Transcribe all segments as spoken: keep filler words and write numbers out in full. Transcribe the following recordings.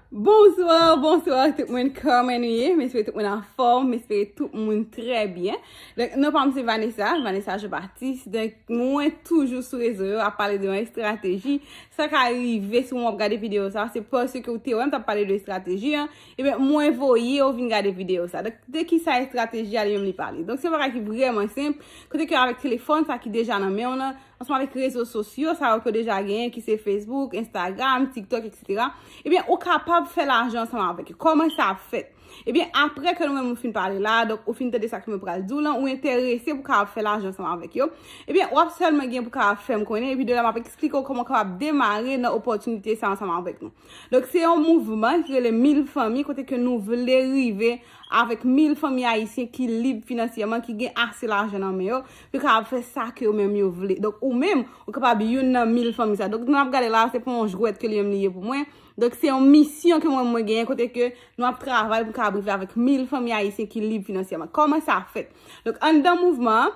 Bonswa, bonswa tout moun, kòman nou ye? M espere tout moun anfòm, m espere tout moun trè byen. Donk, non pa m se Vanessa, Vanessa Jean Baptiste. Donk, mwen toujou sou rezo yo ap pale de yon estrateji. Sa ka rive si w ap gade videyo sa, se paske w te wè m t ap pale de estrateji an. Ebyen, mwen voye w vin gade videyo sa. Donk, de ki sa estrateji a li menm li pale? Donk, se yon bagay ki vrèman senp. Kote ke avèk telefòn sa ki deja nan men w lan, ansanm avèk rezo sosyo sa yo ke w deja genyen, ki se Facebook, Instagram, TikTok, etsetera. Ebyen, ou kapab fè lajan ansanm avèk yo. Kòman sa ap fèt? Ebyen, apre ke nou menm nou fin pale la, donk ou fin tande sa ke mwen pral di w lan, ou enterese pou kapab fè lajan ansanm avèk yo. Ebyen, w ap sèlman gen pou kapab fè m konnen, epi de la m ap eksplike w kòman w kapab demare nan opòtinite sa ansanm avèk nou. Donk, se yon mouvman ki rele Mil Fanmi, kote ke nou vle rive avèk mil fanmi ayisyen ki lib finansyèman, ki gen ase lajan nan men yo, pou yo kapab fè sa ke yo menm yo vle. Donk, ou menm, ou kapab youn nan mil fanmi sa. Donk, nou ap gade la, se pa yon jwèt ke li menm li ye pou mwen. Donk, se yon misyon ke mwen, mwen genyen, kote ke nou ap travay pou kapab rive avèk mil fanmi ayisyen ki lib finansyèman. Kòman sa fèt? Donk, anndan mouvman an,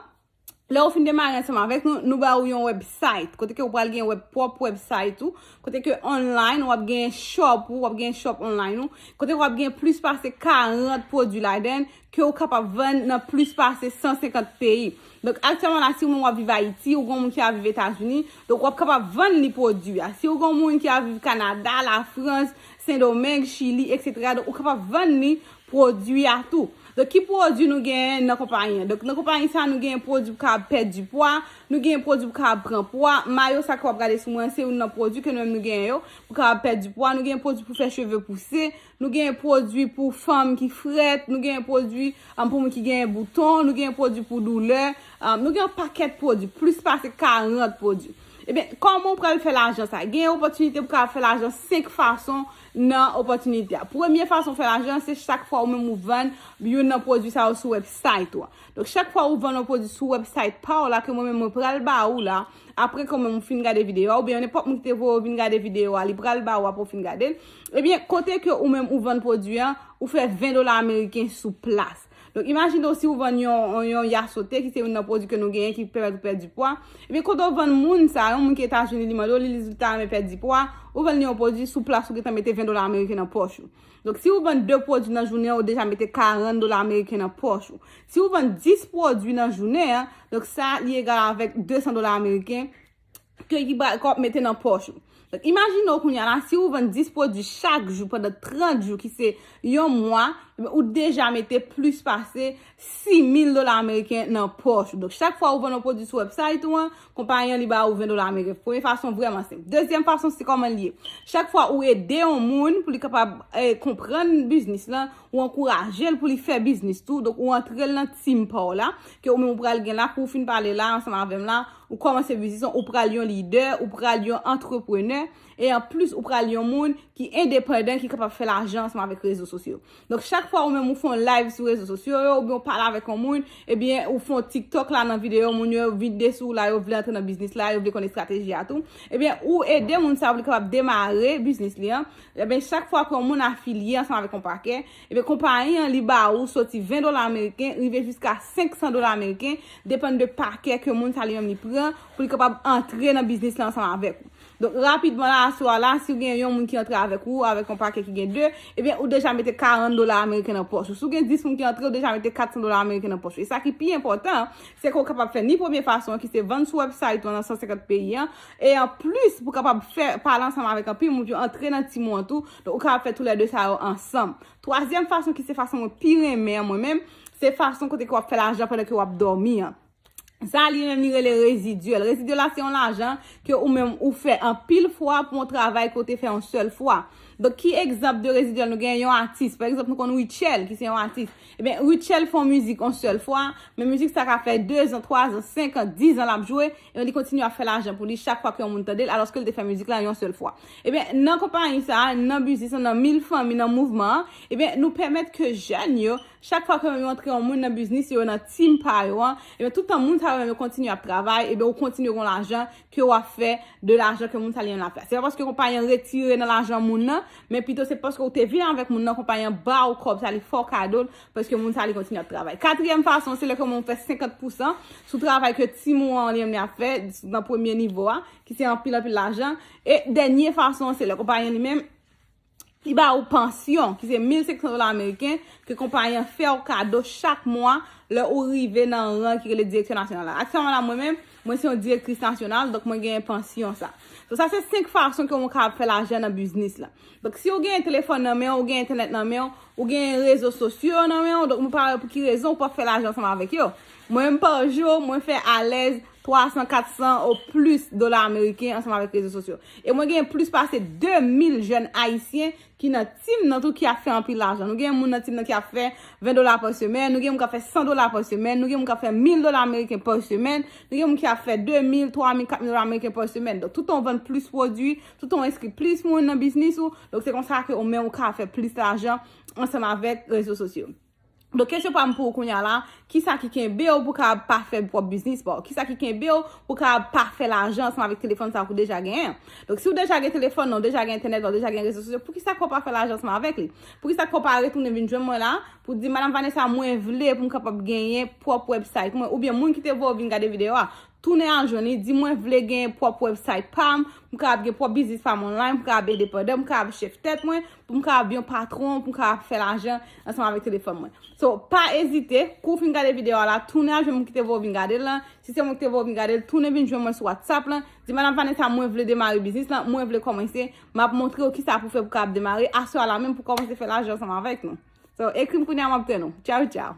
lè ou fin demare ansanm avèk nou, nou ba ou yon website. Kote ke ou pral gen web, pwòp website ou. Kote ke online, w ap gen shop ou, w ap gen shop online ou. Kote ke w ap gen plis pase karant pwodui ladan l ke ou kapab vann nan plis pase san senkant peyi. Donk, aktyèlman la, si ou menm w ap viv Ayiti, ou gen moun ki ap viv Etazini, donk w ap kapab vann li pwodui a. Si ou gen moun ki ap viv Kanada, Lafrans, Sendomeng, Chili, etsetera, donk ou kapab vann li pwodui a tou. Donk, ki pwodui nou genyen nan konpayi an? Donk, nan konpayi sa, nou genyen pwodui pou kapab pèdi pwa, nou genyen pwodui pou kapab pran pwa. Mayo sa ke w ap gade sou mwen, se youn nan pwodui ke nou menm nou genyen yo, pou kapab pèdi pwa. Nou genyen pwodui pou fè cheve pouse, nou genyen pwodui pou fanm ki frèt, nou genyen pwodui, um, pou moun ki genyen bouton, nou genyen pwodui pou doulè, um, nou gen yon pakèt pwodui, plis pase karant pwodui. Ebyen, kòman w pral fè lajan sa? Gen opòtinite pou kapab fè lajan senk fason nan opòtinite a. Premye fason fè lajan, se chak fwa ou menm ou vann youn nan pwodui sa yo sou website ou a. Donk, chak fwa ou vann yon pwodui sou website pa w la, ke mwen menm mwen pral ba ou la, apre ke mwen menm ou fin gade videyo a, oubyen nenpòt moun ki te voye w vin gade videyo a, li pral ba ou apre w fin gade l. Ebyen, kote ke ou menm ou vann pwodui an, ou fè ven dola ameriken sou plas. Donk, imajine w si w vann yon, yon, yon yasote, ki se youn nan pwodui ke nou genyen ki pèmèt ou pèdi pwa. Ebyen, kote w vann moun sa, yon moun ki Etazini, li mande w, li, li di w li ta renmen pèdi pwa, ou vann li yon pwodui, sou plas ou gentan mete ven dola ameriken nan pòch ou. Donk, si ou vann de pwodui nan jounen an, ou deja mete karant dola ameriken nan pòch ou. Si ou vann dis pwodui nan jounen an, donk sa li egal avèk de san dola ameriken ke ki ba, ke w ap mete nan pòch ou. Donk, imajine w kounye a la, si ou vann dis pwodui chak jou pandan trant jou, ki se yon mwa, ebyen, ou deja mete plis pase sis mil dola ameriken nan pòch ou. Donk, chak fwa ou vann yon pwodui sou website ou an, konpayi an li ba ou ven dola ameriken. Premye fason vrèman senp. Dezyèm fason, se kòman li ye. Chak fwa ou ede yon moun pou li kapab, eh, konprann biznis lan, ou ankouraje l pou li fè biznis tou. Donk, ou antre l nan team pa w la, ke ou menm ou pral gen la, ke ou fin pale la, ansanm avè m la, ou kòmanse biznis lan, ou pral yon lidè, ou pral yon antreprenè, e anplis, ou pral yon moun ki endepandan, ki kapab fè lajan ansanm avèk rezo sosyo. Donk, chak fwa ou menm ou fè yon live sou rezo sosyo yo, oubyen ou pale avèk yon moun, ebyen, ou fè yon TikTok la nan videyo, moun yo vide sou ou la, yo vle antre nan biznis la, yo vle konn estrateji a tou. Ebyen, ou ede moun sa pou li kapab demare biznis li an. Ebyen, chak fwa ke yon moun afilye ansanm avèk yon pakè, ebyen, konpayi an, li ba ou soti ven dola ameriken, rive jiska senk san dola ameriken, depann de pakè ke moun sa li menm li pran, pou li kapab antre nan biznis la ansanm avèk ou. Donk, rapidman la, aswè a la, si w gen yon moun ki antre avèk ou, avèk yon pakè ki gen de, ebyen, ou deja mete karant dola ameriken nan pòch ou. Si w gen dis moun ki antre, ou deja mete kat san dola ameriken nan pòch ou. E sa ki pi enpòtan, se ke w kapab fè ni premye fason an, ki se vann sou website ou an nan san senkant peyi an, e anplis, pou w kapab fè, pale ansanm avèk anpil moun, pou yo antre nan team ou an tou, donk, ou kapab fè toulède sa yo ansanm. Twazyèm fason, ki se fason mwen pi renmen an mwen menm, se fason kote ke w ap fè lajan pandan ke w ap dòmi an. Sa li menm li rele rezidyèl. Rezidyèl la se yon lajan ke ou menm ou fè anpil fwa pou yon travay ke w te fè yon sèl fwa. Donk, ki egzanp de rezidyèl nou gen? Yon atis. Pa egzanp, nou konn Rutshelle, ki se yon atis. Ebyen, Rutshelle fè yon mizik yon sèl fwa, men mizik sa ka fè de zan, twa zan, senk an, dis an l ap jwe, e li kontinye ap fè lajan pou li chak fwa ke yon moun tande l, alòske l te fè mizik la yon sèl fwa. Ebyen, nan konpayi sa, nan biznis lan, nan Mil Fanmi, nan mouvman an, ebyen, nou pèmèt ke jèn yo, chak fwa ke yo antre yon moun nan biznis yo, nan team pa yo an, ebyen, toutan moun sa yo menm yo kontinye ap travay, ebyen, ou kontinye gen lajan ke w ap fè de lajan ke moun sa li menm l ap fè. Se pa paske konpayi an retire nan lajan moun nan, men pito se paske ou te vin avèk moun nan, konpayi an ba ou kòb sa, li fè w kado l, paske moun sa li kontinye ap travay. Katriyèm fason, se lè ke moun fè senkant pousan sou travay ke team ou an li menm li ap fè nan premye nivo a, ki se anpil, anpil lajan. E dènye fason an, se lè konpayi an li menm, Li ba ou pansyon, ki se mil senk san dola ameriken, ke konpayi an fè w kado chak mwa lè ou rive nan ran ki rele direktè nasyonal la. Aktyèlman la, mwen menm, mwen se yon direktris nasyonal, donk mwen genyen pansyon sa. So, sa se senk fason ke mwen kapab fè lajan nan biznis la. Donk, si ou genyen telefòn nan men w, ou genyen entènèt nan men w, ou genyen rezo sosyo nan men w, donk mwen pa wè pou ki rezon ou p ap fè lajan ansanm avèk yo. Mwen menm pa jou, mwen fè alèz twa san, kat san ou plis dola ameriken ansanm avèk rezo sosyo. E mwen genyen plis pase de mil jèn ayisyen ki nan team nan tou ki ap fè anpil lajan. Nou gen moun nan team nan ki ap fè ven dola pa semèn, nou gen moun k ap fè san dola pa semèn, nou gen moun k ap fè mil dola ameriken pa semèn, nou gen moun ki ap fè de mil, twa mil, kat mil dola ameriken pa semèn. Donk, toutan w vann plis pwodui, toutan w enskri plis moun nan biznis ou, donk se konsa ke ou menm ou ka fè plis lajan ansanm avèk rezo sosyo. Donk, kesyon pa m pou ou kounye a la, kisa ki kenbe w pou kapab pa fè pwòp biznis pa w? Kisa ki kenbe w pou kapab pa fè lajan ansanm avèk telefòn sa a ke w deja genyen? Donk, si w deja gen telefòn nan, w deja gen entènèt nan, w deja gen rezo sosyo, poukisa ke w pa fè lajan ansanm avèk li? Poukisa ke w pa retounen vin jwenn mwen la pou di, Madam Vanessa, mwen vle pou m kapab genyen pwòp website mwen, oubyen moun ki te voye w vin gade videyo a, tounen al jwenn li, di, mwen vle gen pwòp website pa m, pou m kapab gen pwòp biznis pa m online, pou m kapab endepandan, pou m kapab chèf tèt mwen, pou m kapab yon patwon, pou m kapab fè lajan ansanm avèk telefòn mwen. So, pa ezite, kou w fin gade videyo a la, tounen al jwenn moun ki te voye w vin gade l lan. Si se mwen ki te voye w vin gade l, tounen vin jwenn mwen sou WhatsApp lan. Di, Madam Vanessa, mwen vle demare biznis lan, mwen vle kòmanse, m ap montre w kisa pou fè pou kapab demare aswè a la menm pou kòmanse fè lajan ansanm avèk nou. So, ekri m kounye a, m ap tann ou. Tchaw, tchaw.